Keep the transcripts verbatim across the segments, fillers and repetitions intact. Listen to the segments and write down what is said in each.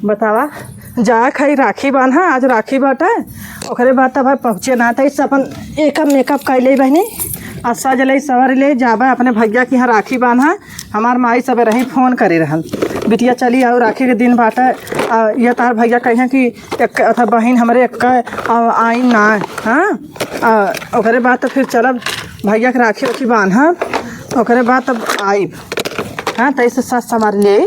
बतावा, जा खाई राखी बान्हा, आज राखी बाटे। ओकरे बाद तब भाई पहुँचे ना, तैसे अपन एक मेकअप कर ले बहिनी, आ सज ले, सवर ले, जाबे अपने भैया के यहाँ राखी बान्हा। हमार माई सबेरही फोन करे रहन, "बिटिया चली आउ, राखी के दिन बाटे।" आ, ये तार भैया कहे कि एक, अथा बहिन हमरे एक, आ, आई ना, हाँ। आ, ओकरे बाद तो फिर चलब भैया के राखी वाखी बान्हा, ओकरे बाद तब आइब। हाँ, तैसे सस हमार ले,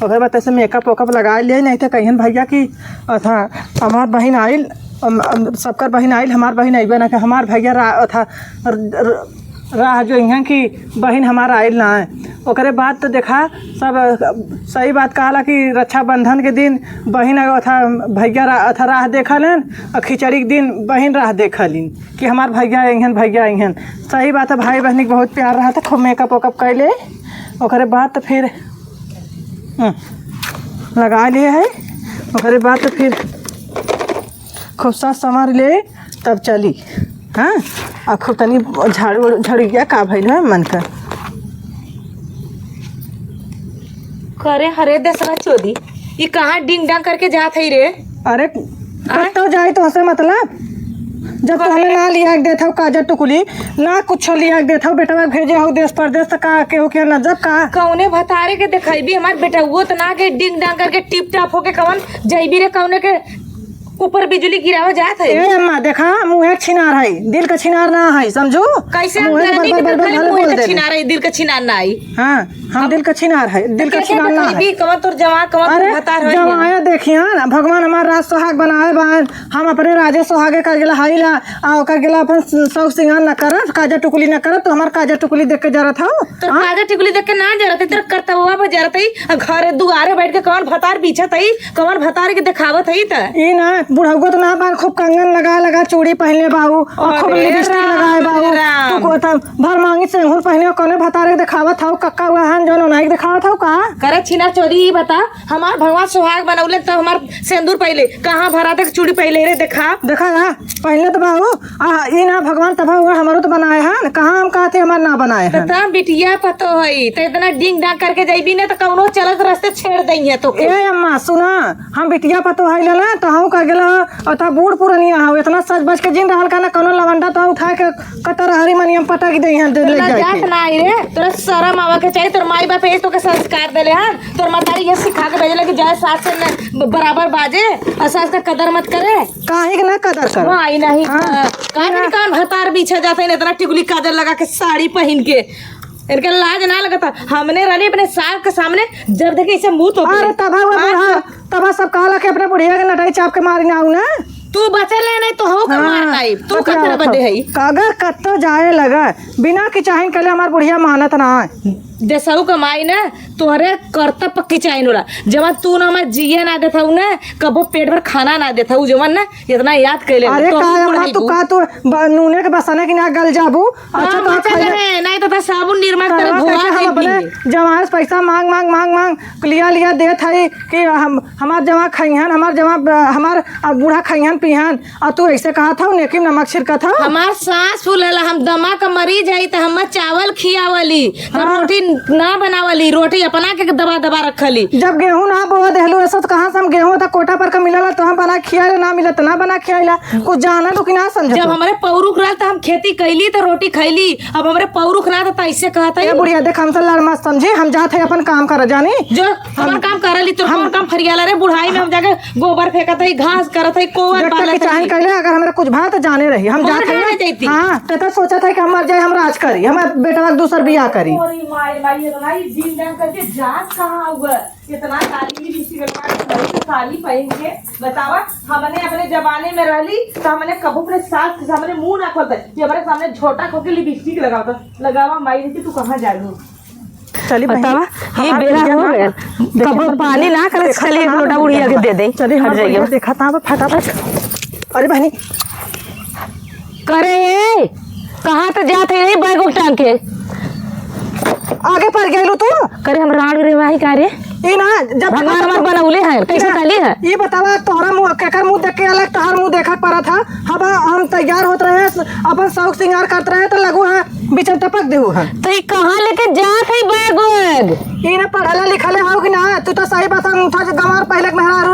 ओकरे बाद तैसे मेकअप वेकअप लगा ले, नहीं तो कहियन भैया कि अथा हमार बहिन आइल, अम, अम, सबकर बहिन आइल, हमार बहिन अइबे ना, कि हमार भैया रा-, अथा र-, र-, राह जो इहाँ कि बहिन हमार आइल ना है। ओकरे बाद तो देखा सब, अ, सही बात कहला कि रक्षाबंधन के दिन बहिन अगर अथा भैया रा-, अथा राह देखा लेन, और खिचड़ी के दिन बहिन राह देखा लीन कि हमार भैया अइहन, भैया अइहन। सही बात है, भाई बहनी के बहुत प्यार रहा था, खूब मेकअप वेकअप कर ले। ओकरे बाद तो फिर, हम्म, लगा लिए है। ओकरे बाद तो फिर खूब साज संवार ले, तब चली। हाँ, आ खूब तनी झाड़ू, झाड़ू गया का भइल है मन का। करे हरे देसवा चोदी, ई कहाँ डिंग डांग करके जात है रे? अरे, आय? कत्तो जाई तो हसे मतलब, जब तो हमें करे? ना लिया के देत हौ काजर टुकुली, ना कुछो लिया के देत हौ, बेटवा भेजे हौ देश परदेश, त का केहू के नजर का? कौने भतारे के देखैबी, हमार बेटउओ त ना के डिंग डांग करके टिप टाप होके कवन जैबी रे, कौने के ऊपर बिजुली गिरावे जात है। ए अम्मा, देखा, मुँहे छिनार है, दिल का छिनार ना है, समझू? कैसे हम मुँहे गारंटी बरबर, के बरबर, खाली भले मुँहे बोल का दे। छिनार है, दिल का छिनार ना आई? हाँ, हम अब दिल का छिनार है, दिल का कैसे छिनार ना है। देखबी, कवन तोर जवां, कवन तोर अरे, भतार है? जवाया देखिया ना, भगवान हमार राज सुहाग बनाए बान, हम अपने राजे सुहागे का गेला हाइला, आ ओकर गेला अपन शौक सिंगार ना करत, काजर टुकुली ना करत, तो हमार काजर टुकुली देख के जरत हौ। तोर हाँ? काजर टुकुली देख के ना जरत है, तोर करतबवा पर जरत है। आ घरे दुआरे बैठ के कौन भतार बीछत है, कौन भतार के देखावत है त? ई ना, बुढ़उआ तो ना बान, खूब कंगन लगा लगा चूड़ी पहनले बाऊ, और खूब अरे लिपस्टिक राम, लगाए बाऊ। राम। तू को त भर मांगी सेंहुर पहने, कौने भतार के देखावत हौ? कक्का हुआ हन जौन ओनाई के देखावत हौ का? करे छिनार चोदी, ई बता, हमार भगवान सुहाग बनौले तब हमार सेंदूर पहले, कहाँ भरा तक चूड़ी पहले रे, देखा। देखा ना, पहले तो बाबू, आ, ई ना भगवान तब हुआ, हमरो तो बनाए हैं, कहाँ हम कहते हमार ना बनाए त हैं। ता बिटिया पतो है, त इतना डिंग डांग करके जइबी ना, त कौनो चलत रस्ते छेड़ देइहे तो के। ए अम्मा, सुना, हम बिटिया पतो है ना, त हम का गेला, और ता बूढ़ पुरनिया हो, इतना सज बज के जिन रहल का ना, कौनो लवंडा तो उठा के कतर हरी मनियम पटक दे यहाँ, ले तोरा जाए जात के। ना आई रे, तोरा शरम आवे के चाहिए, तोर माई बाप यही तोके संस्कार देले हन, तोर मतारी ये सिखा के भेजले कि जाए सास से न ब-, बराबर बाजे और सास का कदर मत करे। काहे के ना कदर कर? माई नहीं हाँ। का, का हाँ। जाने कौन भतार बीछा जाता है इतना टिकुली काजर लगा के साड़ी पहन के, इनके लाज ना लगता। हमने रहली अपने सास के सामने जब देखे इसे मुंह तो अरे तब वो हाँ, बूढ़ा, तो तब सब कहला कि अपने बुढ़िया के नटाई चाप के मारी ना आऊ ना। तू बचे ले नहीं तो हो का हाँ, मार नाई, तू बता कतरा हम बदे है। अगर कत्तो जाए लगा, बिना किचाहिन कहले हमार बुढ़िया मानत ना है। देसऊ का माई ना, तोहरे करतब पर किचाहिन होला। जवन तू ना हमार जिए ना देत हऊ ना, कबो पेट भर खाना ना देत हऊ, जवन ना, इतना याद कैले अरे तो का अम्मा, तू का तू ब-, नूने के बसने की ना गल जाबू? अच्छा, हाँ, तो बचा खाइए। रहे, नहीं तो, तो साबुन निरमा तरह करवा धोआ करके हम देबी। अपने जमाई से पैसा मांग, मांग, मांग, मांग, लिया, लिया देत हई कि हम, हमार जमा खइहन, हमार जमा, हमार, आ, बूढ़ा खइहन, पीहन, और तू ऐसे कहत हऊ, नेकी में नमक छिड़कत हऊ। हमार सास फूलेला, हम दमा के मरी जाई, त हम चावल खियावली, त हाँ। रोटी ना बनावली, रोटी अपना के दबा, दबा रखली। जब गेहूं ना बोआ देहलू, ऐसा तो कहाँ से हम गेहूं त कोटा पर का मिलला, तो हम बना खियाइला, ना मिलत, ना बना खियाइला। कुछ जाना लो कि ना समझो जब तू। हमरे पौरुख रहल त हम खेती कैली त रोटी खैली, अब हमरे पौरुख ना त ऐसे कहत है। ए बुढ़िया, देख, हमसे लड़ मत समझे, हम जात है अपन काम कर जानी। जो अपन हम काम कर ली, तो हम अपन काम फरियाला रे, बुढ़ाई में हम जाके गोबर फेंकत है, घास करत है, कोवर देख, बालत किचाहिन है। कैले, अगर हमरा कुछ भा त जाने रही, हम गोबर जात है ना। जाती। हाँ, तो, तो सोचत है कि हम मर जाए, हम राज करी, हमार बेटवा के दूसर बियाह करी। अरे माई, माई, ये तो ना, ये दिन डाल करके जात कहाँ हुआ? इतना काली लिपस्टिक लगा के, बड़ी साड़ी पहन के, बतावा, हमने अपने जमाने में रहली, तो हमने कबो अपने सास के सामने मुंह ना खोलते, ये हमारे सामने झोटा खोल के लिपस्टिक लगावत, लगावा माई जी, तू कहाँ जालू? चली बहन, बतावा, ये हमार बेरा भैया हो ना, गया। देखो कबो तो पानी ना करे, देखो चली तो एक ना लोटा बुढ़िया के दे दे। चली हट हमार जाइए। भैया देखा था फटाफट। अरे बहनी, करे ए, कहाँ त जात है रे बैग उग टांग के? आगे पड़ गइलू तू। करे हम रांड रे भाई का रे? ई ना, जब भगवान हमार बनौले हैं, कैसे ना, तली है? ई बतावा, तोहरा मुंह, केकर मुंह देख के अलग तोहर मुंह देखा पड़ा था? हम, हम तैयार होत रहे, अपन शौक सिंगार करत रहे, तो लगू है, बीच में टपक देहू है। तो ई कहाँ लेके जात है बैग वैग? ई ना पढ़ले लिखले हो कि ना? तू तो सही बात है, अंगूठा से गंवार पहले के मेहरारू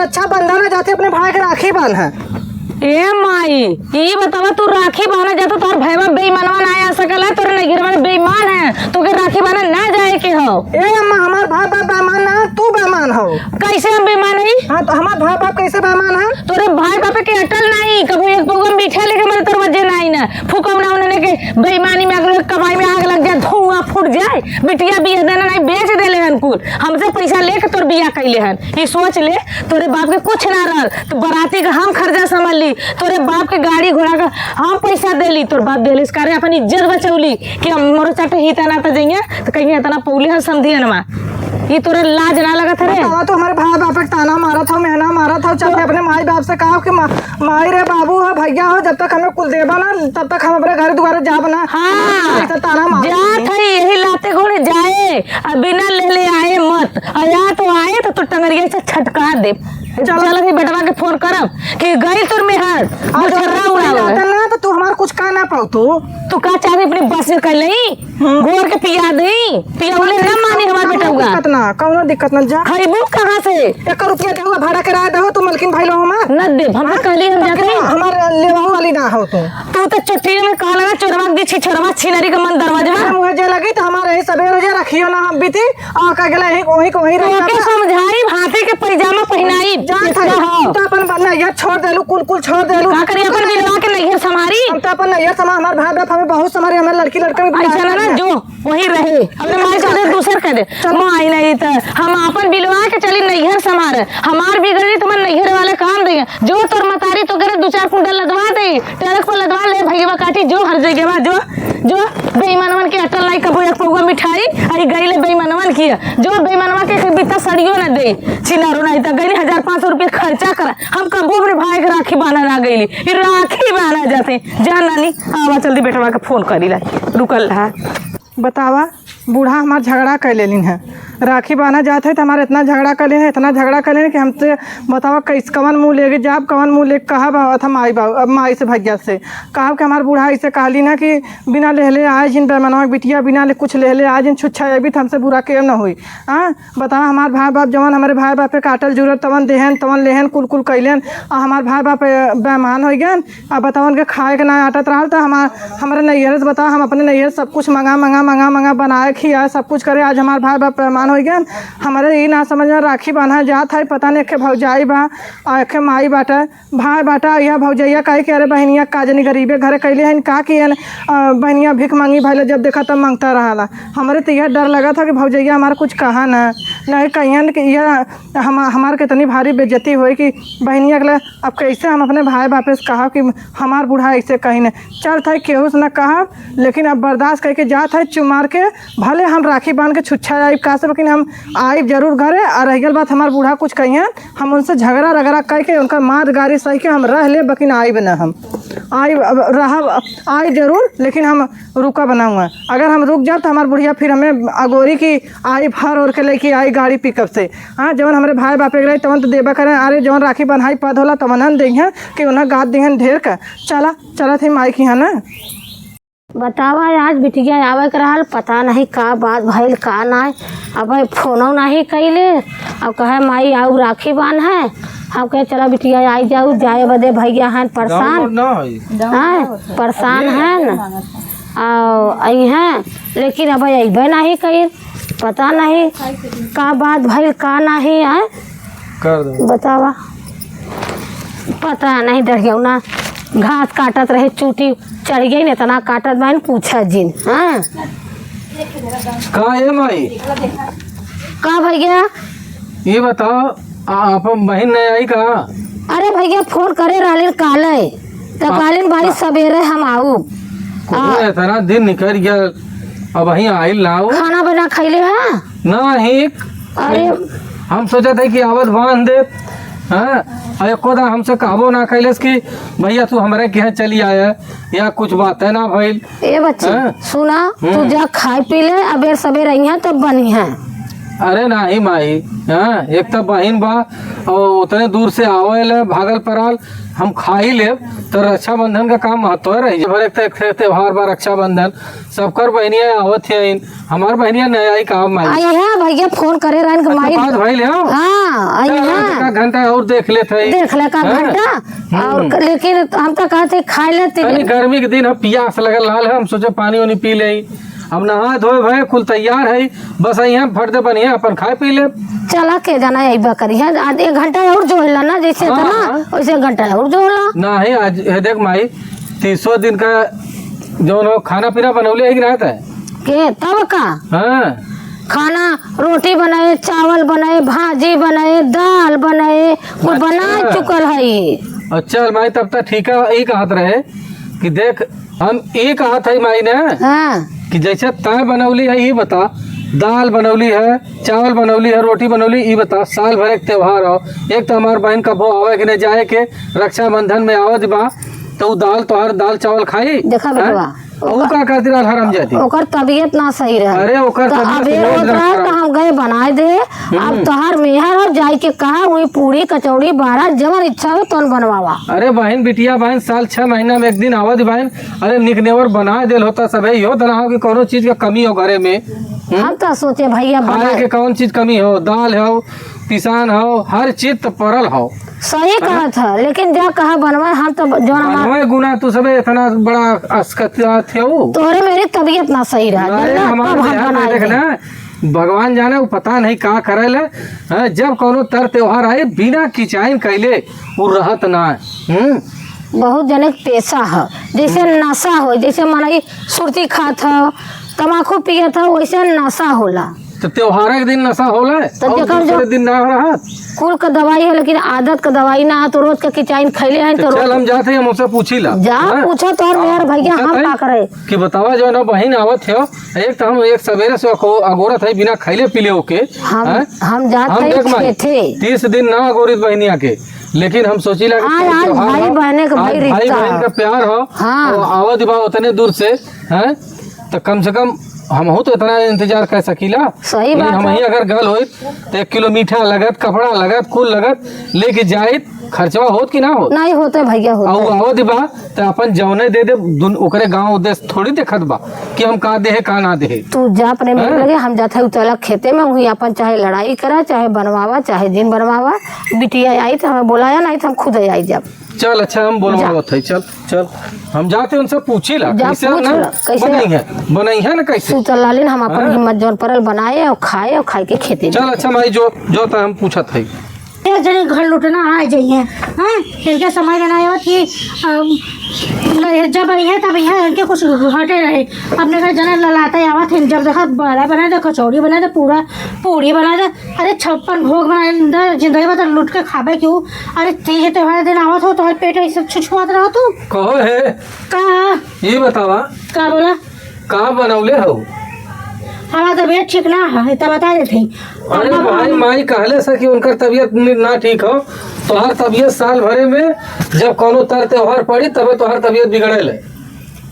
रक्षाबंधन में जाते अपने भाई के राखी बांधे। ए माई, ई बतावा, तू राखी बांधे जातो, तोर भैया बेईमानवा ना आ सकल है, तोरे नैहर वाले बेईमान है, तोके राखी बांधे ना जाए के हो। ए अम्मा, हमार भाई बाप बेईमान ना, तू बेईमान हो। कैसे हम बेईमान हई? हाँ, तो हमार भाई बाप कैसे बेईमान है? तोरे भाई बाप के अटल नहीं, कबो एक पौवा मीठा लेके मरे तोर वजह नहीं ना, फुकौना उन्होंने के बेईमानी में आग लग, कमाई में आग लग जाए, धुआं फूट जाए, बिटिया बिया देना नहीं, बेच देले हन कुल, हमसे पैसा लेके तोर बिया कैले हन। ई सोच ले, तोरे बाप के कुछ ना रहल, तो बराती का हम खर्चा समझ ली, तोरे बाप के गाड़ी घोड़ा का हम पैसा देली, तोर बाप देले इस कार्य अपन इज्जत बचौली कि हम मोरो चाटे ही तना तो जइया तो कहीं इतना पौले हम समझिए ना। ई तोरे लाज ना लगत है रे? बतावा, तू हमारे भाई बाप के ताना मारत हो, मेहना मारत हो, चाहे अपने माई बाप से कहो कि मा-, माई रे बाबू हो, भैया हो, जब तक हमें कुल देबा ना, तब तक हम अपने घर दुआरे जाब ना। हाँ, ऐसा ताना मारत जात है। है, यही लाते घोड़े जाए, अब बिना लेले आए मत। आ या तो आए तो, तो टंगरिया से छटका दे। चलो। चल अभी बेटवा के फोन करब कि गई तोर मेहर, आज बोछर्रा अगर उड़ावे। जाता ना तो तू हमार कुछ कह ना पाऊ तू। तू का चाहे अपने बस में कर ले, हम्म। घोर के पिया दे, पियौले ना मानी हमार बेटवा। दिक्कत ना, कौनो दिक्कत ना, जा। खइबू कहाँ से? एक रुपया देहु, भाड़ा किराया देहु, तू मलकिन भाई लो हमार। न देब, हम तो हाँ? कहली हम जाते हैं। हमार लेवाहू वाली ना हो तू। तू तो चुट्टी में कहला ना, चोरवा के दीछी, चोरवा छिनरी के मन दरवाजा। हम वह जे लगी तो हमारे ही सबेरे जे रखियो ना हम बीती, आ का गेला एक वही को वही तो रखा के बा। समझाई, हाथी के पैजामा पहिनाई, जान किसका है, हो? तू तो अपन नैहर छोड़ देलू, कुल कुल छोड़ देलू। का करी, अपन बिलवा के नैहर संभारी? हम तो अपन नैहर समा, हमार भाई बाप हमें बहुत संभारी, हमारे लड़की लड़का भी ऐसा ना, ना, जो वही रहे। अपने माई चल, चल, दूसर कह दे। चल। माई नहीं त हम आपन बिलवा के चली नैहर संभारे। हमार बिगड़ी तो मन नैहर वाले काम देंगे। जो तोर मतारी तो करे दो चार कुंटल लदवा दे, ट्रक पर लदवा ले, भैया काटी जो हर जगह बा, जो, जो बेईमानवन के अटल नहीं कबो एक पौवा मिठाई, आई गई ले बेईमानवन की, जो बेईमानवा के एक बित्ता सड़ियो ना दे, छिनारो नहीं त गई हजार पाँच सौ रुपया खर्चा करा। हम कबो अपने भाई के राखी बांधा ना गईली, ई राखी बांधा जाते। जा नानी, आवा जल्दी बेटवा के फोन करी ला, रुकल रहा। बतावा, बूढ़ा हमार झगड़ा कर लेलिन है, राखी बांधा जात है तो हमार इतना झगड़ा कर लेन है, इतना झगड़ा कर लेन कि हमसे बतावा कैस-, कवन मुँह लेके जाब, कवन मुँह लेके कहब, अब हम आई बा-, अब माई से भैया से कहब कि हमार बूढ़ा ऐसे कहलिन है कि बिना लेहले आए जिन बेमनवा के बिटिया, बिना ले कुछ लेहले आए जिन छुच्छा अभी तो हमसे बुरा केव न होई। हाँ, बतावा, हमार भाई बाप जवन हमरे भाई बाप के काटल जुरल तवन देहन, तवन लेहन, कुल कुल कैलेन, आ हमार भाई बाप, ए, बेईमान होइ गएन। आ बतावा, उनके खाए के ना आटत रहल, त हमार, हमरे नैहर से बतावा, हम अपने नैहर सब कुछ मंगा, मंगा, मंगा, मंगा बनाए, खियाए, सब कुछ करे। आज हमार भाई बाप बेईमान होइ गएन। हमरे ई ना समझ में, राखी बांधा जात है, पता नहीं एके भौजाई बा, आ एके माई बाटे। भाई बाटा, यह भौजैया कहे कि अरे बहिनिया, का जनी गरीबे घरे कैले हन, का किहन, अ, बहिनिया भीख मांगी भइले, जब देखा तब मांगता रहला। हमरे तो यह डर लगा था कि भौजैया हमार कुछ कहा ना, नहीं कहियन कि यह हम, हमार कितनी भारी बेइज्जती होई कि बहिनिया के लिए अब कैसे हम अपने भाई बापे से कहा कि हमार बूढ़ा ऐसे कहीं नहीं। चल था केहू से ना कहा, लेकिन अब बर्दाश्त करके जात है चुप मार के, भले हम राखी बांध के छुच्छा आइब का से, लेकिन हम आइब जरूर घरे। और रह गल बात हमार बूढ़ा कुछ कहियन, हम उनसे झगड़ा रगड़ा कइ के, उनका मार गारी सहि के हम रह लेब, लेकिन आइब न हम। आइब, अब रहब, आइब जरूर, लेकिन हम रुकब न हुआ। अगर हम रुक जाब, तो हमार बुढ़िया फिर हमें अगोरी की आइब, हर ओर के लेके आई गाड़ी पिकअप से। हाँ, जवन हमरे भाई बापे के रही, तवन तो देबा करें। अरे, जवन राखी बन्हाई पद होला, तवन न देइहें कि उन्हें गाद दिहन ढेर का। चला, चलत ही माई की, है ना? बतावा, आज बिटिया आवे के रहल, पता नहीं का बात भइल, का नाय। अब फोनो नहीं कइले। अब कहे, "माई, आऊ राखी बांध है।" हम कहे, "चला बिटिया, आई जाऊ, जाए बदे भैया हैं परेशान।" गाँव में ना है। हैं, परेशान हैं न। आ, आई हैं, लेकिन अब अइबे नहीं कइल। पता नहीं का बात भइल, का नहीं है। कर दे। बतावा, पता नहीं, डरियौना घास काटत रहे, चूटी चढ़ गई, इतना काटत बा, पूछा जिन। हाँ। का ए माई? का भैया? ये बताओ, आ, आपन बहिन नहीं आई का? अरे भैया, फोन करे रहलिन काले, तो आ, कहलिन, "भाई, आ। सबेरे हम आऊ।" आ। इतना दिन निकल गया, अब वहीं आइल ना हो। खाना बना खइले है? नहीं। अरे। हम सोचत है कि आवत बांध देत, हाँ? और एको दा हमसे कहबो ना कैलस कि भैया तू हमरे के यहाँ चली आया, या कुछ बात है ना भइल। ए बच्ची, हाँ? सुना, हम्म। तू जा खाए पी ले, अबेर सबेर अइहें तब बनिहें। अरे नाही माई, हाँ? एक तो बहिन बा और उतने दूर से आवे ले भागल पराल, हम खाई लेब, तो रक्षाबंधन का काम महत्व रही। जब हर एक, एक त्योहार बा रक्षाबंधन, सबकर बहनिया आवत हैं, हमार बहनिया नहीं आई का माई? आई है भैया, फोन करे रहन के अच्छा, माई। बात भइल है? हाँ, आई चल, है। एक आध घंटा और दे। देख लेत हई। देख ले का हाँ? घंटा, हम्म। और क-, लेकिन हम तो कहत हई खाए लेते। अरे गर्मी के दिन है, पियास लगल रहल है, हम सोचे पानी वानी पी ले। अब नहा धोए भए कुल तैयार है, बस अइहें फट दे बनिहे अपन खाए पी ले। चला के जाना अइबा करिहे, आज एक घंटा और जो होला ना, जैसे हाँ, था ना, हाँ। वैसे एक घंटा और जो होला। नहीं, आज ये देख माई, तीसो दिन का जौन हो खाना पीना बनौले है कि ना तै? के तब का? हाँ। खाना, रोटी बनाए, चावल बनाए, भाजी बनाए, दाल बनाए, कुल अच्छा। बना चुकल है ये। अच्छा माई, तब तक ठीक है, ई कहत रहे कि देख, हम ई कहत है माई ने हाँ। कि जैसे तय बनौली है, ई बता, दाल बनौली है, चावल बनौली है, रोटी बनौली, ई बता, साल भर एक त्योहार हो, एक तो हमार बहन कबो आवे के नहीं जाए के, रक्षाबंधन में आवत बा, तो उ दाल, तोहार दाल चावल खाई? देखा हैं? बेटवा, और उ ओकर, का करती रहल हरामजादी? ओकर तबियत ना सही रहे। अरे, ओकर तो तबियत अबे रोज होत ना रहे, खराब। तो हम गए बनाए दे। हम्म। अब तोहार मेहर हो जाए के कहा, वही पूरी, कचौड़ी, बारा, जवन इच्छा हो, तवन बनवावा। अरे बहन, बिटिया बहन, साल छह महीना में एक दिन आवत बहन। अरे, निक नेवर बनाए देल होता सब, यो तो ना हो कि कोनो चीज का कमी हो घरे में। हम्म? हम तो सोचे भैया खाए बनाए। के कौन चीज कमी हो, दाल हो, पिसान हो, हर चीज तो परल हो। सही हाँ? कहत है, लेकिन जा कहा बनवा, हम तो ब-, जौन हमार बनवे गुना तू सबे इतना बड़ा असकतिया थे वो। तोहरे मेरी तबियत ना सही रहा, अरे, जानला, हमारे तब हम बिहार में बनाए देख थे। ना, भगवान जाने वो पता नहीं का करे ले। हाँ, जब कोनो तर त्योहार आए, बिना किचाइन कैले वो रहत ना। हम्म। बहुत जने के पेशा ह, जैसे हम्म। नशा हो, जैसे मनई सुरती खात ह, तमाकू पियत ह, वैसे नशा होला। तो त्योहार के दिन नशा होला, तो और जेकर दूसरे जो दिन ना रहत। कुल का दवाई है, लेकिन आदत का दवाई ना है, तो रोज का किचाइन खैले हैं, तो तो चल, रोज हम जाते हैं, हम उनसे पूछी ला। जा, हाँ? पूछो तोहर मेहर भैया, पूछत हम है का करे? कि बतावा, जो ना बहिन आवत हो, एक तो हम एक सवेरे से अको-, अगोरत है बिना खैले पीले होके, हम, हैं? हम जात हम है देख माई, खेते। तीस दिन ना अगोरित बहिनिया के, लेकिन हम सोची ला कि आज, आज त्योहार भाई हो, बहने का आज भाई भाई रिश्ता बहन हो। का प्यार हो, हाँ। तो आवत बा उतने दूर से, हैं? तो कम से कम हमहू तो इतना इंतजार कर सकीला। सही लेकिन बात हम है। ही अगर गल होइत, तो एक किलो मीठा लगत, कपड़ा लगत, कुल लगत, लेके जाइत, खर्चवा होत कि ना होत? नहीं होते भैया, होते। आ, वो आवत बा, तो अपन जौने दे दे, दुन-, ओकरे गाँव देश थोड़ी देखत बा कि हम का देहे, का ना देहे। तू जा अपने मेरे हैं? लगे, हम जात है उतला खेते में, वहीं अपन चाहे लड़ाई करा, चाहे बनवावा, चाहे जिन बनवावा, बिटिया आई तो हमें बुलाया, नहीं तो हम खुद आई जब। चल, अच्छा, हम बोलवावत है, चल, चल, हम जाते उनसे पूछी ला, जा कैसे पूछ ना ला, कैसे बनई है, बनई है ना कैसे? सुतल लालिन, हम अपन हैं? हिम्मत जौन परल बनाए और खाए और खाए के खेते चल, में। अच्छा माई, जो, जो तो हम पूछत है। एक जने घर लुटना आ जाइए, हाँ, इनके समझ में ना आवत कि, अम, जब आई है तब यहाँ इनके कुछ घटे रहे। अपने घर जना ललाते आवत है, जब देखा बड़ा बना दे, कचौड़ी बना दे, पूरा पूरी बना दे, अरे छप्पन भोग बना दे, जिंदगी भर तो लुट के खाबे क्यों? अरे तीज त्योहार दिन आवत हो, तोहर पेट ऐसे छुछुआत रहो तू। कहो है, का? ये बतावा, का बोला? का बनौले हो? हमार तबियत ठीक ना है, तो बता देते हैं। अरे हमार भाई, माई कहले से कि उनकर तबियत नि-, ना ठीक हो। तोहार तबियत साल भरे में जब कोनो तर त्योहार पड़ी, तबे तोहार तबियत बिगड़े ले।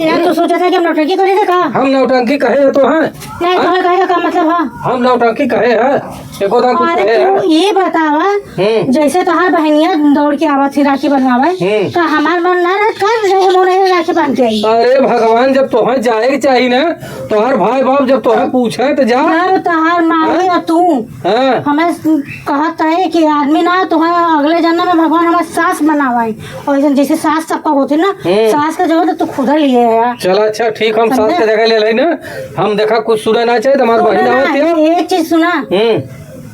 यार, तू सोचा था कि हम नौटंकी करे थे का? हम नौटंकी कहे है तो हैं? नहीं, हाँ? तोहर कहे का का मतलब है? हम नौटंकी कहे है? एको दाम कुछ अरे, कहे तू है? ये बतावा, हम्म। जैसे तोहार बहनिया दौड़ के आवत थी राखी बनवावे, हम्म। तो हमार मन ना रहत का, जैसे मोर नहीं राखी बांध के आई? अरे भगवान, जब तोहे जाए के चाही ना, तोहार भाई बाप जब तोहे पूछे तो जा। यार, तोहार मामी हाँ? और तू हाँ। हमें कहत है कि आदमी ना तोहे अगले जन्म में भगवान हमार सास बनावे, और ऐसे जैसे सास सबका होती ना, हम्म। सास का जगह तो तू खुद लिए है यार। चला अच्छा ठीक, हम सास समझे? के जगह ले लेना। हम देखा कुछ सुना ना चाहिए, तो हमार सुना बहिन ना, आवत है। ये एक चीज सुना। हम्म।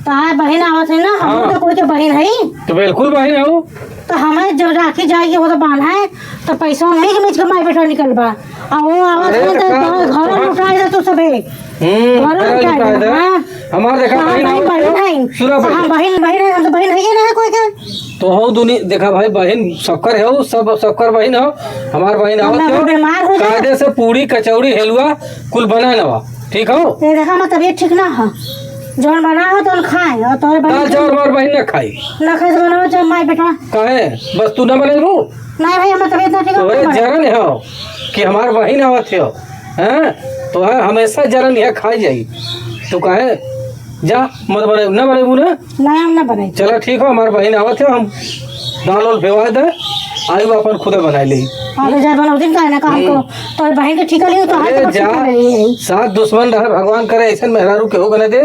तोहार बहिन आवत है ना, हम हाँ। तो कोई के बहिन है। तो बिल्कुल बहिन है वो। तो हमें जब राखी जाएगी वो तो बांधा है, तो पैसा मिच मिच के माई बेटा निकल बा। आ वो आवत अरे है तो तो का घर लुटाए दे तू सबे। हम्म, घर घर लुटाए लुटाए दे, दे। हाँ। हमार देखा हाँ, बहिन बहिन, आवत बहिन हो। है। सुना हाँ, बहिन। बहिन, बहिन है, तो बहिन है ना कोई के? तो हो दुनी, देखा भाई, बहिन सबकर है, सब, सबकर बहिन हो, हमार बहिन आवत हमरा हो, बीमार हो जाए। कायदे से पूरी, कचौड़ी, हलवा कुल बना नवा, ठीक हो? ये देखा, हमार तबियत ठीक ना हो, जौन बना हो, तौन खाए, और तोहर बहिन दाल के चावल हमार बहिन ना खाई। ना खाए तो बनाओ, जब माई बेटा। काहे? बस तू ना बनैबू? नहीं भाई, हमार तबियत ना ठीक हो, तोहरे मत बनाओ। जरन हो कि हमार बहिन आवत हो, हैं? तो है हमेशा जरन यह खाई जाई। तू काहे? जा, मत बने, ना बनेबू ना? ना, हम ना बने। चला ठीक हो, हमार बहिन आवत है, हम दाल उल भेवा दे, आई वो अपन खुदे बनाई ली। हाँ, तो जब बनौती काहे ना काम को, हम्म। तो बहिन के ठीक लियो, तो हाथ अरे तो जा, ठीक कर रही है। साथ दुश्मन रहे, भगवान करे ऐसन मेहरारू केहू बने दे,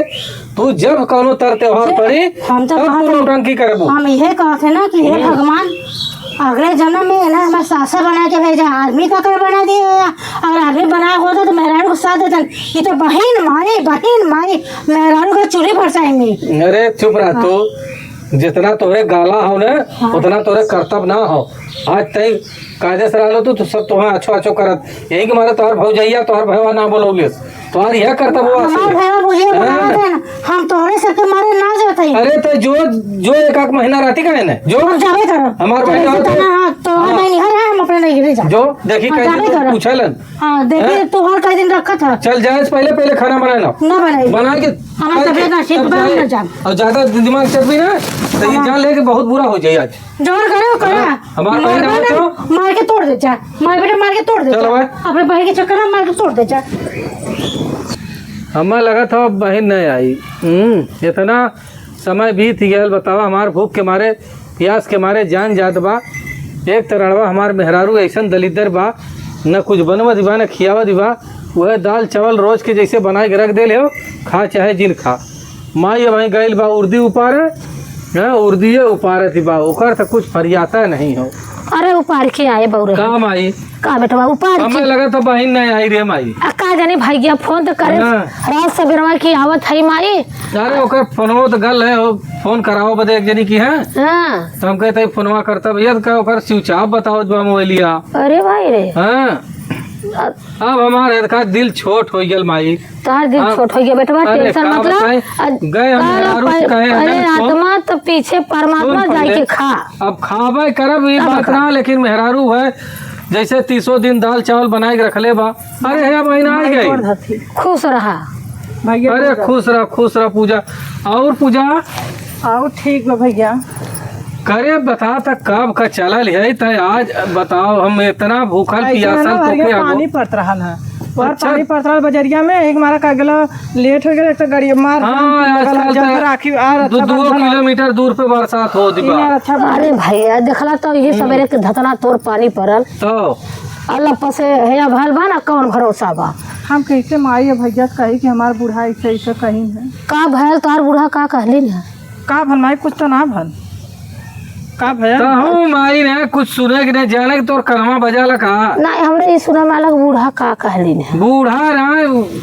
तू जब कौनो तर त्योहार पड़ी, हम तो तब कहत तू हई, नौटंकी करबू। हम इहे कहत है ना कि हे हम्म। भगवान, अगले जन्म में ना हमार सासा बना के भेजा, आदमी का कर बना दिए, अगर आदमी बना होता तो मेहरारू को साथ देतन। ये तो बहिन माई, बहिन माई, मेहरारू का चूल्हे भरसाएंगे। अरे चुप रह तू, जितना तोहरे गाला हो ना, हाँ। उतना तोहरे करतब ना हो। आज तई कायदे से रहलो तू, तो सब तोहे अच्छो अच्छो करत। यही के मारे तोहर भौजैया, तोहर भैया ना बोलौलिस। तोहर यह करतब हुआ हमार से। भैया बुझे हैं? बनावत है ना, हम तोहरे सबके मारे ना जात है। अरे तो जो, जो एक आध महीना रहती का है ना, जो हम जाबे करो। हमार बहन जैसे आवत है। तना, हाँ, तोहर हाँ। बहन इहर है, हम अपने नहीं ले जा। जो देखी हम कहीं जाबे तो करो। पूछलन। हाँ, देखी हैं? तोहर कई दिन रखत है। चल जाए से पहले, पहले खाना बनाए ना। ना बनाई। बना के हमार खाए तबियत के ना ठीक तब बा, हम जाए। ना जाब। और ज्यादा दिमाग चटबी ना, तो ये हाँ। जान ले कि बहुत बुरा हो जाए आज। जवन करे, वो करे। हाँ, हमार बहिन मार आवत ना, हो। मार के तोड़ दे जा। मार बेटा, मार के तोड़ दे चल जा। भाई। अपने बहिन के चक्कर में मार के तोड़ दे जा। हमें लगा था अब बहिन नहीं आई। हम्म, इतना समय बीत गया, बतावा, हमार भूख के मारे, प्यास के मारे जान जात बा। एक त रड़वा हमार मेहरारू ऐसन दलिद्दर बा, न कुछ बनवा दिबा, न खियावा दिबा। वह दाल चावल रोज के जैसे बनाए के रख देले हो, खा चाहे जिन खा। माई अब गइल बा उर्दी उपारे, हैं, उर्दिये उपारत बा, ओकर त कुछ फरियाता नहीं हो। अरे उपार के आए बउरे। का माई? का बेटवा उपार हमें के? लगा तो बहिन नहीं आई रे माई। आ का जानी भैया फोन तो करे हाँ। रात सबेरवा की आवत है माई। अरे ओकर फोनवा तो गल है, वो फोन कराओ बदे एक जनी की है। हाँ। तो हम कहते हैं फोनवा करता भैया, तो का ओकर स्विच ऑफ बताओ बा मोबाइलिया। अरे भाई रे। हाँ। अब हमार एतका दिल छोट हो गल माई। तोहार दिल हाँ। छोट हो गया बेटवा, अरे, टेंशन का मत ला। बताई? अ, गए हम काल मेहरारू से पह-, कहे, पहले "अरे, आत्मा तो पीछे परमात्मा सुन जाए पहले। के खा।" अब खाबे करब, ई का बात बता? ना, लेकिन मेहरारू है, जैसे तीसों दिन दाल चावल बनाए के रखले बा। अरे, हे, अब महीना आ गई। खुश रहा। भैया, अरे, खुश रहा। खुश रह, खुश रह पूजा। और पूजा? और ठीक बा भैया। करे बता त कब का चलल है, त आज बताओ, हम इतना भूखल ऐसे है पियासल ना, तोके भैया, आगो। पानी पड़त रहल है। और अच्छा। पानी पड़त रहल बजरिया में, एक मारा का गेलो, लेट हो गेल, एक तो गाड़ी मार हाँ, लगल है, आजकल जब त राखी आ दू, रक्षाबंधन दू आ। किलोमीटर दूर पे बरसात हो दिबा। इन्हें रक्षाबंधन। अरे भैया, देखला तो ये हम्म। सवेरे के धतना तोर पानी पड़ल। तो? अल्लाह पसे हेया भल बा ना, कौन भरोसा बा? हम कैसे माई या भैया से कही कि हमार बूढ़ा ऐसे, ऐसे कहीं है। का भयल तोहार बूढ़ा का कहली ना? का भल माई, कुछ तो ना भल। का भयल? कहूँ माई ने कुछ सुने के नहीं, जाने के तोर कनमा बजाला का? ना, हमरे ई सुने में अलग बूढ़ा का कहली ना। बूढ़ा ना,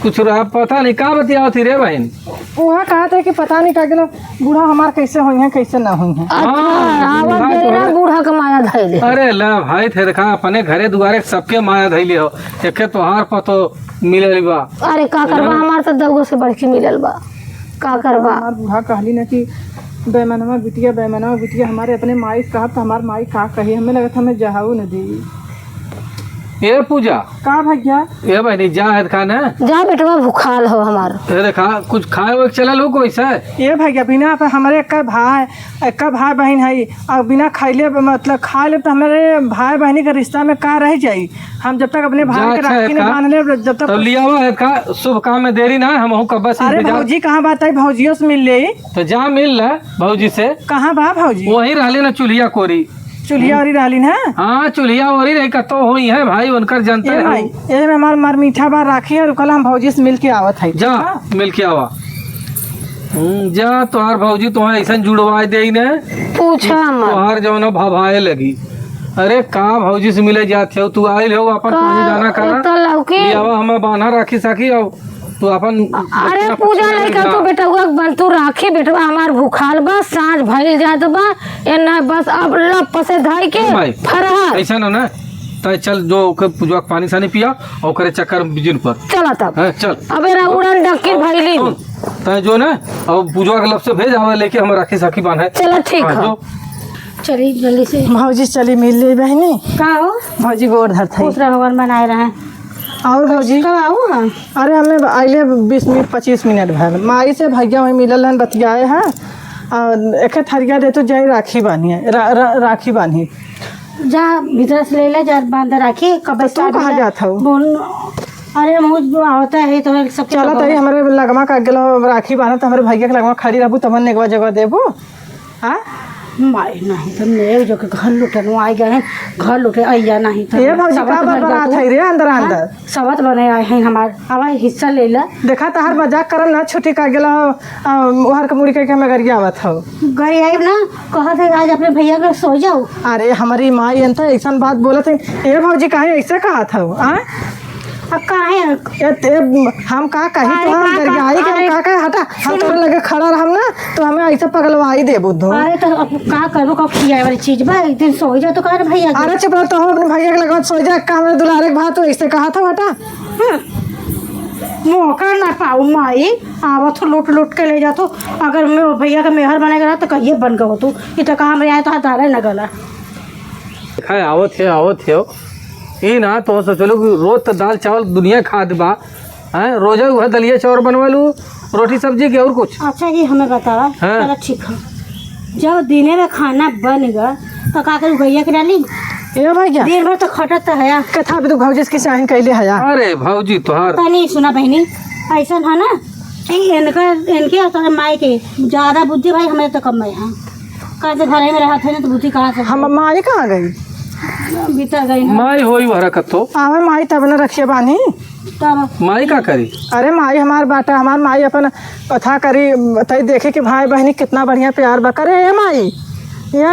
कुछ रहा, पता नहीं का बतियावत थी रे बहिन। उहाँ कहत है कि पता नहीं का गेलो, बूढ़ा हमार कैसे होई है, कैसे ना होई है। अच्छा, हाँ, आवत बूढ़ा देरी जो ना है। बूढ़ा के माया धैले। अरे ला भाई, थे देखा, अपने घरे दुआरे सबके माया धैले हो, एके तोहार पतो मिलल बा। अरे का करबा, हाँ। हमार तो दौगो से बढ़ के मिलल बा, का करबा। हमार बूढ़ा कहली ना कि "बैमनवा बिटिया, बैमनवा बिटिया", हमारे अपने माई से कहब तो हमार माई का कही, हमें लगत हमें जहाऊ न दी। ए पूजा। का भैया? ए बहिनी, जा है खा ना। जा बेटवा, भूखाल हो हमार। ए देखा, कुछ खाए वाए के चलल हो कोई से? ए भैया, बिना पे हमरे एक भाई, एक भाई बहिन है, और बिना खैले, मतलब, खा ले तो हमारे भाई बहिनी के रिश्ता में का रह जाई? हम जब तक अपने भाई जा, के अच्छा है राखी नहीं खा। बांध ले, जब तक तब लियावा है खा, शुभ काम में देरी ना, हम हूँ कब्बा से अरे इंतजार। भौजी कहाँ बात है, भौजियों से मिल ले। तो जा मिल ले भौजी से। कहाँ बा भौजी? वही रहले ना चुल्हिया कोरी। चुल्हिया ओरी रहली ना? हाँ, चुल्हिया ओरी रही, कतो होई है भाई, उनकर जनता ए है। भाई, ए में हमार, हमार मीठा बा राखी है, रुकल हम भौजी से मिल के आवत है, जा, ठीक बा? मिल के आवा। हम्म, जा, तोहार भौजी तोहार ऐसन जुड़वाए देई ने। पूछा मत। तोहार जौन है भभाए लगी। अरे, का भौजी से मिले जात हो? तू आइल हो, अपन का पानी दाना करा। एतना लौकी? ले आवा, हमें बान्हा राखी साखी, और तू अपन अरे बच्चा पूजा पच्चा लइका, ना। तू बेटवा बन, तू राखी बेटवा हमार भूखाल बा, साँझ भइल जात बा, ए ना बस अब लप से धाई के ए भाई, फरहा। ऐसा ना ना, तय चल जो ओके पूजवा के पानी सानी पिया और ओकरे चक्कर में बिजिन पर। चला तब। हाँ, चल। अबे रा उड़न डंकी भइली। सुन, तय जो ना, अब पूजवा के लप से भेज आवे लेके हम राखी साखी बांधे। चला ठीक हाँ, है। जो। चली जल्दी से। भौजी चली मिल ले बहिनी। का हो? भौजी गोड़ धरत है। खुश रहो, वन बनाए रहे। और भौजी? कब आऊ हम? अरे, हमें आइले बीस मिनट, पच्चीस मिनट भर। माई से भैया वहीं मिलल हन, बतियाए हैं। और एक थरिया दे तो जाई राखी बांधिए, रा-, रा-, राखी बांधी। जा, भीतर से ले ले, जा, बांध राखी, कब तो तू start कहाँ हो जाए? जात हऊ? बोल, अरे, हम आवता है तो सबके चला, लगवा। तई हमरे लगमा का गेलो राखी बांधत, हमरे भैया के लगमा खड़ी रहबू, तब नेगवा जगह देबू। हाँ? माई, नहीं तो नेग जो के घर लुटनो आइ गए हैं, घर लुटे अइया नहीं तो ए भौजी, सबत का बन बड़बड़ात जातू। है रे अंदर हाँ? अंदर? सबत बने आए हैं हमार, अब हिस्सा ले ला। देखा तहार मजाक करल ना छुट्टी का गेला हो, आ, ओहर के मुड़ी के हमें गरियावत हो। गरियाई ना, कहत है आज अपने भैया के सो जाओ। अरे हमारी माई एन तो ऐसन बात बोलत है। ए भौजी काहे ऐसे कहत हो, आ? अब काहे? ए, ते, हम का कही अरे तो हम का, का, गरियाई के हम अरे का कहे, हटा, हम सुन। तोरे लगे खड़ा रहम ना तो हमें ऐसे पगलवाई देबू तू। अरे तो अब का करबो, का खियाए वाली चीज बा, एक दिन सो जाओ तो कहे भैया के। अरे चुप रह, तो हम अपने भैया के लगे सो जा, का हमरे दुलारे के भाई तू ऐसे कहत हो, हटा। हम्म। मौका ना पाऊ माई, आवत हो लूट लूट के ले जात हो। अगर मैं भैया का मेहर बने के रहा तो कहिए बन गए हो तू। ये तो कहा हमरे आए तो हाथ डाले न गला। देखा है, आवत है, आवत है। ई ना तो सोचलो कि रोज तो दाल चावल दुनिया खात बा, हैं? रोजा उहे दलिया चावल बनवा लू, रोटी सब्जी के और कुछ। अच्छा जी, हमें बतावा। हाँ। चलो ठीक है, जब दिने में खाना बन गया तो का करू, गैया के डाली? ए भैया। दिन भर तो खटत तो है। कथा भी तो भौजी के चाहन कैले है। अरे भौजी तोहार। तनी सुना बहनी, ऐसा है ना, ए, इनका, इनके और तोरे माई के ज्यादा बुद्धि भाई, हमें तो कम है। हाँ, कहाँ से घर में रहत है ना, तो बुद्धि कहाँ से? हम माई कहाँ गई? भीतर गई ना। माई होई वहरा कत्तो। आवे माई तब न रखिए बानी। तब माई का करी? अरे माई हमार बाटा, हमार माई अपन कथा करी, तई देखी कि भाई बहनी कितना बढ़िया प्यार बा। करे ए माई, या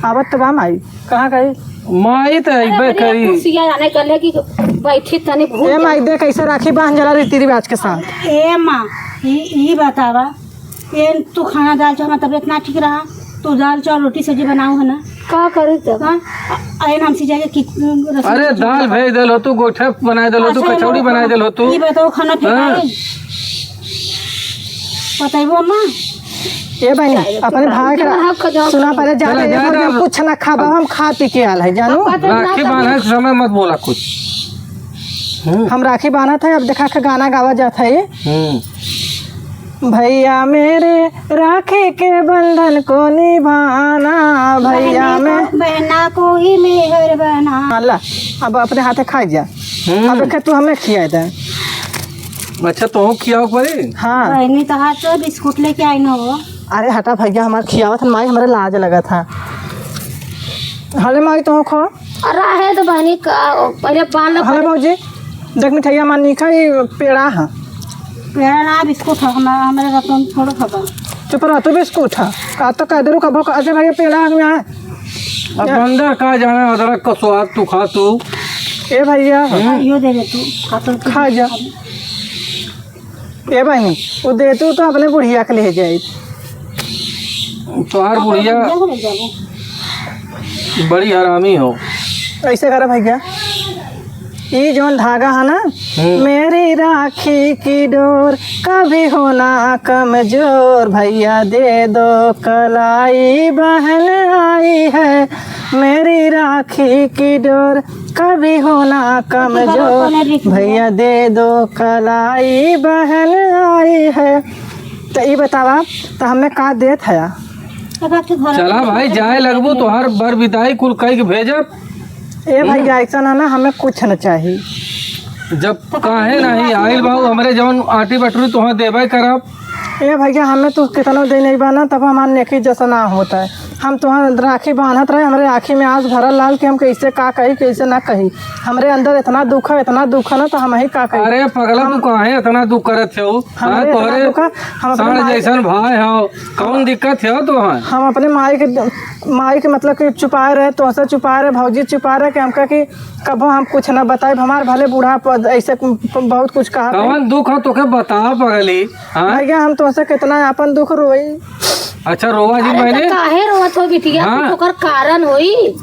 आवत तो बा माई। कहाँ गई? माई तो अइबे अरे, करी। कुर्सिया जाने कर ले कि बैठी तनी भूल ए माई, जा। देख कैसे राखी बांध जला रीति रिवाज के साथ। ए माँ, ई, ई बतावा, ए तू खाना दाल चावल, तबियत ना ठीक रहा, तू दाल चावल रोटी सब्जी बनाओ है ना? का करी तब? हाँ? अरे हमसे जाके कि रसोई अरे में दाल भेज देल हो तू, गोठा बनाए देल हो तू, अच्छा, कचौड़ी बनाए देल हो तू। ई बताओ खाना हाँ। फेंकाई? बतैबो अम्मा? ए बहनी, अपने भाई का सुना पहले, जा चला, रहे जा, हम जा। कुछ ना खाबा, हम खा पी के आल है, जानू। राखी बांधे के समय मत बोला कुछ। हम्म। हम राखी बांधत है, अब देखा के गाना गावा जात है। हम्म। भैया मेरे राखी के बंधन को निभाना, भैया बहना मैं को, बहना को ही मेहर बना। ला, अब अपने हाथे खा जा। हम्म। अब देखे तू हमें खिया दे। अच्छा, तोहू खियाओ परी? हाँ। बहनी, तहार तो बिस्कुट लेके आई न हो। अरे हटा भैया, हमार खियावत हन माई, हमरे लाज लगत है। हले माई, तोहू खो। अरे है तो बहनी का, पहले बाल हले भौजी, देख मिठाइया हमार नीक है, ई पेड़ा है। पेड़ा ना, बिस्कुट है, हमार, हमरे रतन थोड़ा खबर। चुप रह, तू बिस्कुट है। का तो कह दे, रुक, अब अच्छा भैया, पेड़ा है, यहाँ। अब अंदर का जाना, अदरक का स्वाद तू खा तू। ए भैया। हम्म। यो दे दे तू, खा तो तू। खा जा। ए बहनी, वो दे तू तो अपने बुढ़िया के ले जाए। तोहार बुढ़िया बुढ़िया के ले जाबो। बड़ी हरामी हो। ऐसे करा भैया, ई जौन धागा है ना, हम्म। मेरी राखी की डोर कभी हो ना कमजोर, भैया दे दो कलाई बहन आई है, मेरी राखी की डोर कभी हो ना कमजोर, भैया दे दो कलाई बहन आई है। तो ई बतावा, तो हमें का देत है? चला भाई, जाए लगबू, तोहार बर बिदाई कुल कई के भेजब। ए भैया, ऐसा ना, ना, हमें कुछ न चाही। जब काहे नहीं आइल बाऊ, हमरे जवन आटी बटुरी तोहे देबे करब। ए भैया, हमें तू कितनो दे नहीं बा ना, तब हमार नेकी जैसा ना होता है। हम तोहार राखी बांधत रहे, हमरे आँखी में आंस भरल लाल कि हम कैसे का कही, कैसे ना कही। हमरे अंदर इतना दुख है, इतना दुख है ना, तो हम ही का कही। अरे पगला, तू काहे इतना दुख करत हो? हमरे हाँ, इतना तोहरे दुख है, हम अपने साढ़ माई जैसन भाई हो, कौन दिक्कत है तोहार? हम अपने माई के, माई के मतलब कि छुपाए रहे, तोहसे छुपाए रहे, भौजी छुपाए रहे कि हमका कि कबो हम कुछ ना बताइब। हमार भले बूढ़ा प-, ऐसे प-, बहुत कुछ कहा था। कौन दुख हो तोके बता पगली, हाँ? भैया, हम तोहसे कितना आपन दुख रोई। अच्छा, रोवा जी अरे, तो बहनी। काहे रोवत हो बिटिया? हाँ। कुछ ओकर कारण होई।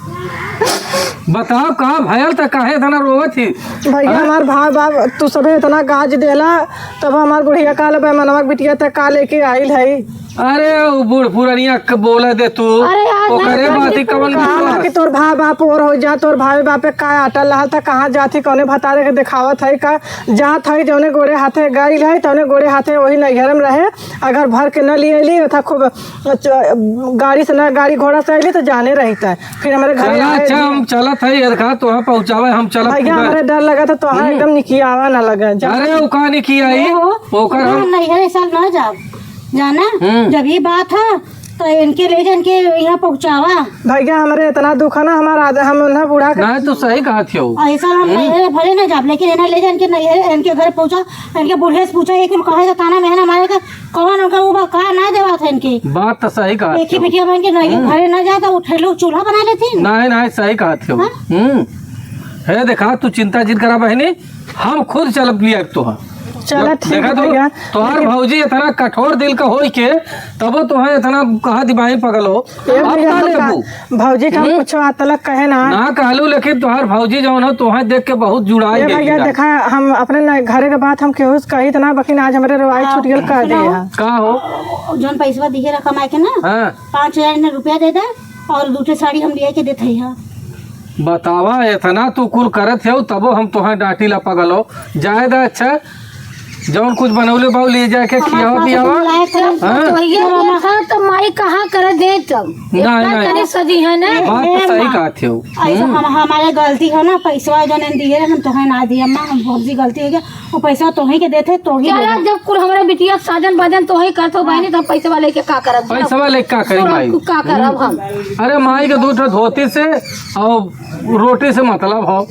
बताओ, का भयल त काहे इतना रोवत ही? भैया, हाँ? हमार भाई बाप तू सभे इतना गाज देला, तब हमार बुढ़िया काल बे मनवा के बिटिया त का लेके आइल है? अरे, उ बूढ़ पुरनिया के बोले दे तू। अरे यार, ओकरे बात ही कवन कहा ना कि तोर भाई बाप और हो जा, तोर भाई बाप पे का अटल रहल था, कहाँ जात ही, कौने भतारे के देखावत है का, जात है जौने गोड़े हाथे गइल है, तौने गोड़े हाथे वही नैहर में रहे। अगर भर के न लिए अइली, था खूब च-, गाड़ी से ना, गाड़ी घोड़ा से अइली तो जाने रहित है। फिर हमरे घर चला, आए अच्छा, भी। हम चलत है, ये देखा, तोहाँ पहुँचावे, हम चलत भैया, खुदे। हमरे डर लगा था, तोहाँ हम्म। एकदम निकियावा ना लगा, जा। अरे, उ का निकियाई? ए हो, ओकर हम हम नैहर इस साल ना जाब, जाना? हम्म। जब ये बात है, तो इनके ले जा, इनके यहाँ पहुँचावा। भैया, हमरे इतना दुख है ना, हमारा आद-, हम उन्हें बूढ़ा के नहीं, तो सही कहत हो। ऐसा हम हम्म। नैहर भले ना जाब, लेकिन इन्हें ले जा, इनके नैहर, इनके घर पहुँचा, इनके बूढ़े से पूछा, एक कहे का ताना मेहना मारे का, कौन उनका वो बा, का ना देवा था इनके? बात तो सही कहा एक ही तू। बिटिया बहन के नहीं, हम्म। घरे ना जाता, उठे लोग चूल्हा बना लेती। नहीं, नहीं, सही कहा तू। हाँ? हम्म। हे देखा, तू चिंता जिन करा बहनी, हम खुद चलब लिया तोहा। चला, ठीक देखा है तू, भैया। तोहार लेकिन भौजी इतना कठोर दिल का होई के, तबो तोहे इतना कहा दिमागी पगल हो। ए अब भैया, का हम लेबू? का, भौजी का हम हम्म। कुछ आज तलक कहे ना। ना कहलू, लेकिन तोहार भौजी जौन हो, तोहे देख के बहुत जुड़ाई ए गई भैया, बिया। देखा, हम अपने न-, घरे के बात हम केहू से कही त ना, बकिन आज हमरे रवाई हाँ, छूट गेल, कह दे सुनाओ। है। का हो? जौन पैसवा दिहे रहा कमाए के ना, हाँ। पाँच हजार ने रुपया दे दे और दू ठे साड़ी हम लिया के देते हैं। बतावा, इतना तू कुल करत हो, तबो हम तोहे डांटी ला पगल हो। जाए दा, अच्छा, जौन कुछ बनौले बाऊ, ले जाके हमारे खियावा पास पियावा। हम लाए थे, हाँ? तो भैया, देखा तो माई कहाँ कर दे तब। ना, इतना ना। करे सजी है ना। बात तो ए, सही माँ। कहत हो। ऐसा हम्म। हम, हमारे गलती हो ना, पैसवा जौन दिए रहे, हम तोहे ना दिए, अम्मा, हम बहुत सी गलती हो गया। वो पैसा तोही के देते, तोही चला, ले। जब कुल हमारे बिटिया साजन बाजन तोही करत हो, बहनी, तब पैसवा लेके का करब? पैसवा लेके का करी सुन, माई? का करब हम? अरे माई के दू ठो धोती से और रोटी से मतलब हो,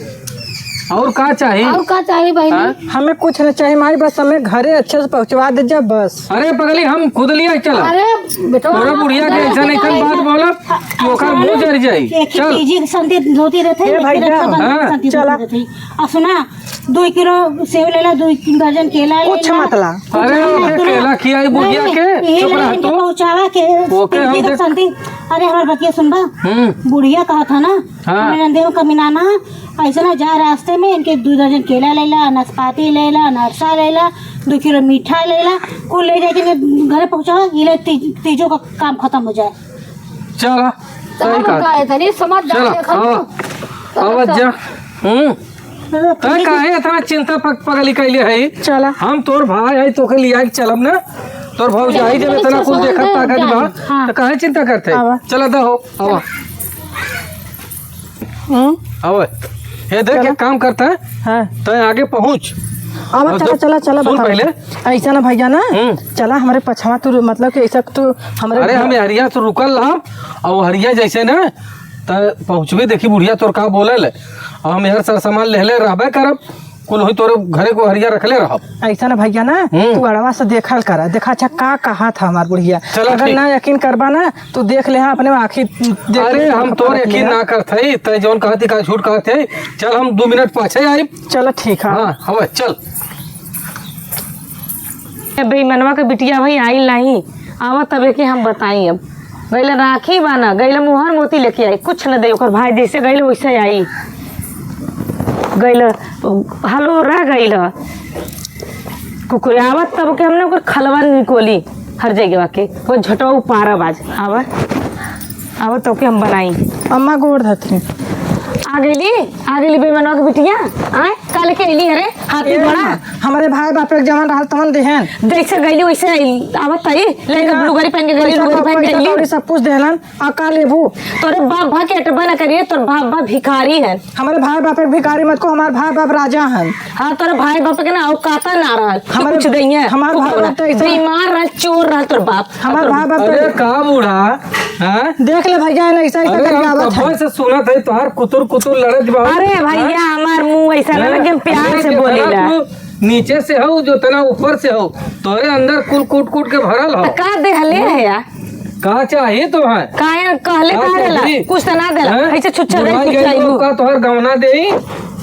और का चाही? और का चाही बहनी? हाँ? हमें कुछ न चाही माई, बस हमें घरे अच्छे से पहुँचवा दे जा बस। अरे पगली, हम खुद लिया चला। अरे बेटवा, तोरा बुढ़िया के ऐसा नहीं खन बात बोलब कि ओकर मुंह जर जाई। एक ही चल। पीजी के संती धोती रहते, ए एक ही भैया, रक्षा बंधन हाँ। संती चला। धोती रहते। और सुना, दो किलो सेव ले ला, दो दर्जन केला ले कुछ ला। मत ला। अरे, ओके, सुना, केला खियाई बुढ़िया नहीं, के, यही चुप रह इनके तू। पहुंचावा के ओके, हम पीजी के देख- संती। अरे, हमार बतिया सुनबा? हम्म। बुढ़िया कहा था ना, हाँ। हमें नंदे में कमी ना ना, ऐसे ना जा रास्ते में इनके दो दर्जन केला ले ला, नाशपाती ले ला, अनरसा ले ला, दो किलो मीठा ले ला, कुल ले जाके इनके घरे पहुंचावा, ये ले ती-, तीजों का काम खत्म हो जाए। चला, सही तब कहा। का है, तनी समझदार चला, देखा आवा, तू। आवा चला। जा। हम्म। तै काहे इतना चिंता पग-, पगली कैले है? चला। हम तोर भाई है, तोके लिया के चलब ना। तोर भौजाई जब इतना कुछ देखत ताकत बा, हाँ। तो काहे चिंता करते? आवा। चला, दा हो, आवा। हम्म। आवा। ये देख, चला। एक काम करता है। हाँ। तै आगे पहुँच। आवा, और चला, जब चला, चला, सुन बताओ। पहले। ऐसा ना भैया ना, हम्म। चला हमरे पछवा तू, मतलब कि ऐसा तू हमरे अरे, घर हम हरिया से रुकल रहा, और हरिया जैसे ना, त पहुँचबे, देखी बुढ़िया तोर का बोले ले। हम यार सर सामान लेहले रहबे करब, कुल होई तोरे घरे को हरिया रखले रहब। ऐसा ना भैया ना, हम्म। तू अड़वा से देखल करा, देखा अच्छा का कहा था हमार बुढ़िया। चला अगर ठीक। ना यकीन करबा ना, तू देख ले हाँ अपने आँखी देख अरे ले, हम तोर यकीन ना करत हई, तै जौन कहत ही का झूठ कहत है। चल हम दो मिनट पाछे आइब। चलो ठीक है। हाँ, हवे, चल। ए बेईमनवा के बिटिया भाई आइल नाही, आवा तबे के हम बताई। अब गइल राखी बाना, गइल मोहर मोती लेके आई, कुछ न दे। ओकर भाई जैसे गइल वैसे आई, गइल हलो रह गइल। कुकुर आवत तब के हमने ओकर खलवा निकोली हर जगह के, वो झटवा उपारा बाज। आवा, आवा तोके हम बनाई। अम्मा गोड़ धरती। आ गइली, आ गइली बेईमनवा के बिटिया। आय, का लेके अइली हरे? हाथी ए घोड़ा? अम्मा, हमरे भाई बाप एक जवन रहल तवन देहन। जैसे गइली वैसे आई, आवत आई, लेके ना, लुगरी पहन के गइली, पैसा लुगरी पहन के पैसा अइली। कौड़ी सब कुछ देहलन, आ का लेबू? तोरे बाप भा के अटबा न करिए, तोर बाप भा भिखारी है। हमरे भाई बाप एक भिखारी मत को, हमार भाई बाप राजा हन। हाँ, तोरे भाई बाप के ना औकात ना रहल, हमरे कुछ दइहे। हमार भाई बाप तो ऐसे बीमार रहल, चोर रहल तोर बाप। हमार भाई बाप तो अरे का बूढ़ा, हाँ? देख ले भैया, ना ऐसा, ऐसा अरे करके हम आवत है। कब्बे से सुनत है, तोहार कुतुर कुतुर लड़त बा। अरे भैया, हाँ? हमार मुंह ऐसा ना हाँ? लगे, हम प्यार अरे से जितना बोलीला। तू नीचे से हो, जितना ऊपर से हो, तोरे अंदर कुल कूट कूट के भरल हो। तो का देहले है यार? का चाहिए तोहार? काहे कहले का का देला? चाहिए? कुछ तो ना देला। हैं? ऐसे छुच्छा बुढ़ाई रही, गई छुच्छा तो ही। का तोहार गवना देई?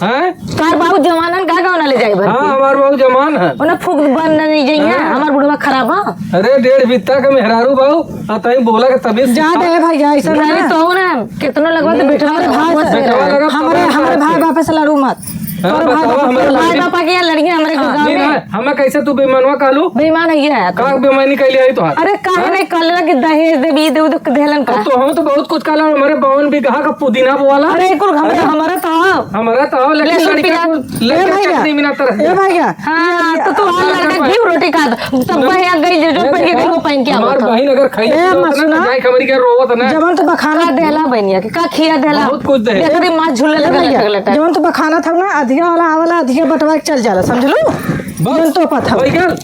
हैं? तोहार बाबू जवानन का गवना ले जाए भर हाँ, के? हमार बाबू जवान है। ओने फूक बन नहीं जाइए, हाँ। हमार बुढ़वा खराब है। अरे, डेढ़ बित्ता का मेहरारू बाबू, आ तई बोला के तबीयत जा खराब। दे भैया, ऐसा ना। नहीं तो हो ना, कितनो लगवा तो नहीं, बेटवा हमारे लगा, भाई बहुत से, बेटवा लगा, हमरे, पता हमरे है भाई कि बाप से लड़ू मत। हाँ, तोर भाई बतावा बाप हमरे तोर भाई बहिनी। बापा के यहाँ लड़िया हमरे हाँ, गाँव नहीं में। ना, हमें कैसे तू बेईमानवा कहलू? बेईमान है ये है। का बेईमानी कैले आई तोहार? अरे काहे हाँ? नहीं कहले कि दहेज देबी, दे, दे, देलन का? अब तो हम तो बहुत कुछ कहला, हमारे बावन बीघा का पुदीना बोआला। अरे कुल हमरा, अरे। हमरा तो आओ। हमरा तो आओ, लेकिन लहसुन लड़का प्याज। को ए लड़का भैया, चटनी बिना तरह ए भैया, हाँ, तो तू और लड़का घी रोटी खा दो। सब बहिया गई जो, जो ए पहन के देखा, घी पहन के हमार आवत हो। बहिन अगर खाई ए, तो मत ना सुना। जाए खबरी के रोवत ना। जवन तो बखाना का देला बहनिया के, का खिया देला? बहुत कुछ दे। देख रे, माँ झूले ए लगे भैया, लटक लटक। जवन तो बखाना था ना, अधिया वाला आवला, अधिया बंटवा के चल जाला, समझलू? बस, जवन तो पता। वही गल।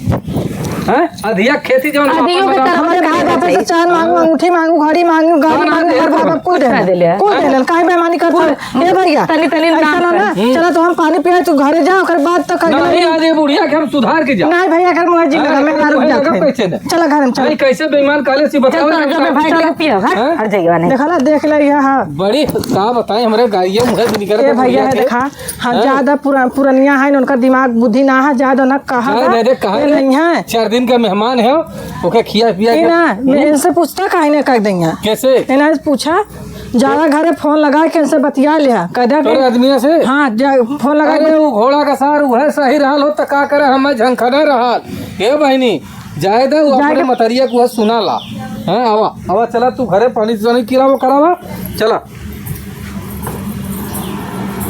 हैं? अधिया खेती जवन अधियो बापा के तरफ बना। हमारे भाई बापे से चान मांगू, अंगूठी मांगू, घड़ी मांगू, गाड़ी हाँ, मांगू, दे हर दो। बाप कुल कुछ ना देले। देले। कुल देले, काहे बेईमानी करता है? ए भैया, तनी, तनी ऐसा नाम ना, ना, कर। चला तो हम पानी पिया, तू घरे जा, ओकर बाद तो कर नहीं, ले। आज ये बुढ़िया के हम सुधार के जाओ। नहीं भैया, कर मुझे जी हाँ, लगा, मैं तू दारू लगा पिया थे। कैसे दे? चला घर में चला। नहीं, कैसे बेईमान काले से चल बताओ तो ना, जो मैं भाई चला। के पियो, हट, हाँ? हट जाइए, नहीं। देखा ला, देख ले, ये हाँ। बड़ी का बताएं, हमरे गाइये मुँह से निकल ए के भैया, बुढ़िया है के। देखा, हाँ, हाँ। ज्यादा पुरा-, पुरनिया है, उनका दिमाग बुद्धि ना है, ज्यादा ना कहा जाए बा, दे, दे, कहा ये दे। नहीं है। चार दिन का मेहमान है, ओके खिया पिया ए के। ना, मैं हम्म। इनसे पूछता काहे ना कर देंगे। कैसे? ए ना, पूछा, ज्यादा घरे फोन लगा के इनसे बतिया लिया, कह दे तोरे कि आदमिया से? हाँ, जा, फोन लगा अरे, के वो घोड़ा का सार, वो है सही रहल हो, त का करे, हम झंखने रहल। ए बहिनी, जाए दे, वो जाए अपने के मतरिया को सुना ला। हाँ, आवा, आवा, चला तू घरे पानी तो नहीं किरावा करावा, चला।